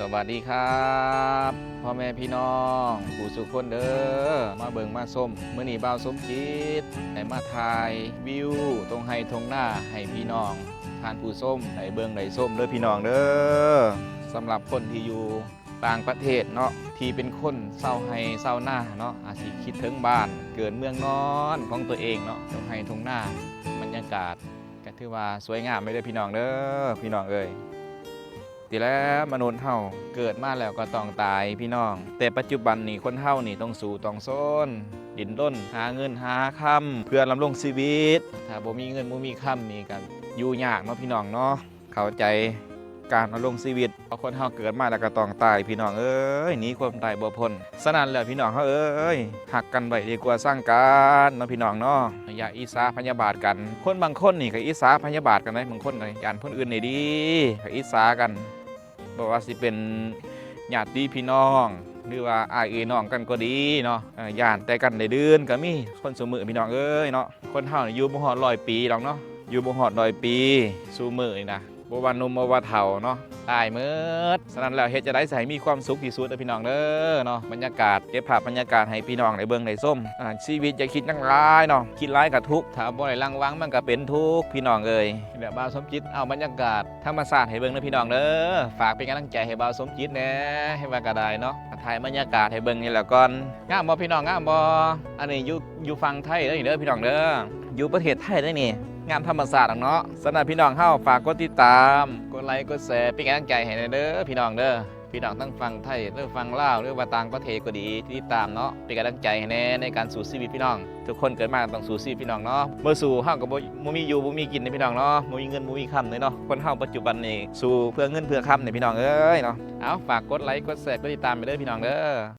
ສະບາຍດີຄັບ ພໍ່ແມ່ພີ່ນ້ອງ ທຸກຄົນເດີ ມາເບິ່ງມາຊົມ. ມື້ນີ້ບ່າວສົມຈິດ ໄດ້ມາຖ່າຍວິວທົ່ງໄຮ່ທົ່ງນາ ໃຫ້ພີ່ນ້ອງທ່ານຜູ້ຊົມ ໄດ້ເບິ່ງໄດ້ຊົມເດີພີ່ນ້ອງເດີ. ສຳລັບຄົນທີ່ຢູ່ຕ່າງປະເທດເນາະ ທີ່ເປັນຄົນຊາວໄຮ່ຊາວນາເນາະ ອາດຊິຄິດເຖິງບ້ານເກີດເມືອງນອນຂອງຕົວເອງເນາະ ທົ່ງໄຮ່ທົ່ງນາ ບັນຍາກາດ ກໍຖືວ່າສວຍງາມເລີຍເດີພີ່ນ້ອງເດີ ພີ່ນ້ອງເອີຍ. ທີ່ແລ້ວມະນຸດເຮົາເກີດມາແລ້ວກໍຕ້ອງຕາຍພີ່ນ້ອງ, ແຕ່ປັດຈຸບັນນີ້ຄົນເຮົານີ້ຕ້ອງສູ້ຕ້ອງຊົນ ດິ້ນລົນຫາເງິນຫາຄຳ ເພື່ອດຳລົງຊີວິດ. ຖ້າບໍ່ມີເງິນບໍ່ມີຄຳນີ້ກໍຢູ່ຍາກເນາະພີ່ນ້ອງເນາະ. ເຂົ້າໃຈການດຳລົງຊີວິດ ເພາະຄົນເຮົາເກີດມາແລ້ວກໍຕ້ອງຕາຍພີ່ນ້ອງເອີຍ ໜີຄວາມຕາຍບໍ່ພົ້ນ. ສະນັ້ນແລ້ວພີ່ນ້ອງເຮົາເອີຍ ຮັກກັນໄວ້ດີກວ່າຊັງກັນເນາະພີ່ນ້ອງເນາະ. ຢ່າອິດສາພະຍາບາດກັນ. ຄົນບາງຄົນນີ້ກໍອິດສາພະຍາບາດກັນເດ້ ບາງຄົນກໍຢ້ານຄົນອື່ນໄດ້ດີ ກໍອິດສາກັນ. ບໍ່ວ່າຊິເປັນຍາດຕິພີ່ນ້ອງ ຫຼືວ່າອ້າຍເອື້ອຍນ້ອງກັນກໍດີເນາະ ເອີ ຢ້ານແຕ່ກັນໄດ້ດື່ມກໍມີ ຄົນຊຸມື້ພີ່ນ້ອງເອີຍເນາະ. ຄົນເຮົານີ້ຢູ່ບໍ່ຮອດຮ້ອຍປີດອກເນາະ ຢູ່ບໍ່ຮອດຮ້ອຍປີ ຊຸມື້ນີ້ນະ ບໍ່ວ່າໜຸ່ມບໍ່ວ່າເຖົ້າເນາະ ຕາຍໝົດ. ສະນັ້ນແລ້ວເຮັດຈັ່ງໃດຊິໃຫ້ມີຄວາມສຸກທີ່ສຸດເດີພີ່ນ້ອງເດີເນາະ. ບັນຍາກາດ ເກັບພາບບັນຍາກາດໃຫ້ພີ່ນ້ອງໄດ້ເບິ່ງໄດ້ຊົມ. ອາ ຊີວິດຢ່າຄິດຫຍັງຫຼາຍເນາະ ຄິດຫຼາຍກໍທຸກ ຖ້າບໍ່ໄດ້ລະວັງມັນກໍເປັນທຸກພີ່ນ້ອງເອີຍ. ແບບບ່າວສົມຈິດເອົາບັນຍາກາດ ທຳມະຊາດໃຫ້ເບິ່ງເດີພີ່ນ້ອງເດີ. ຝາກເປັນກຳລັງໃຈໃຫ້ບ່າວສົມຈິດແດ່ ໃຫ້ວ່າກໍໄດ້ເນາະ ຖ່າຍບັນຍາກາດໃຫ້ເບິ່ງນີ້ແຫຼະກ່ອນ. ງາມບໍ່ພີ່ນ້ອງ ງາມບໍ່? ອັນນີ້ຢູ່ ຢູ່ຝັ່ງໄທເດີນີ້ເດີພີ່ນ້ອງເດີ ຢູ່ປະເທດໄທເດີນີ້. ງາມທຳມະຊາດດອກເນາະ. ສະນັ້ນພີ່ນ້ອງເຮົາຝາກກົດຕິດຕາມ ກົດໄລ ກົດແຊ ເປັນກຳລັງໃຈໃຫ້ແດ່ເດີພີ່ນ້ອງເດີ. ພີ່ນ້ອງທັງຝັ່ງໄທ ຫຼືຝັ່ງລາວ ຫຼືວ່າຕ່າງປະເທດກໍດີ ຕິດຕາມເນາະ ເປັນກຳລັງໃຈໃຫ້ແດ່ໃນການສູ້ຊີວິດພີ່ນ້ອງ. ທຸກຄົນເກີດມາຕ້ອງສູ້ຊີວິດພີ່ນ້ອງເນາະ ບໍ່ສູ້ເຮົາກໍບໍ່ ບໍ່ມີຢູ່ບໍ່ມີກິນເດ້ພີ່ນ້ອງເນາະ ບໍ່ມີເງິນບໍ່ມີຄຳເດ້ເນາະ. ຄົນເຮົາປັດຈຸບັນນີ້ສູ້ເພື່ອເງິນເພື່ອຄຳເດ້ພີ່ນ້ອງເອີຍເນາະ. ເອົາ ຝາກກົດໄລ ກົດແຊ ກົດຕິດຕາມໄປເດີພີ່ນ້ອງເດີ.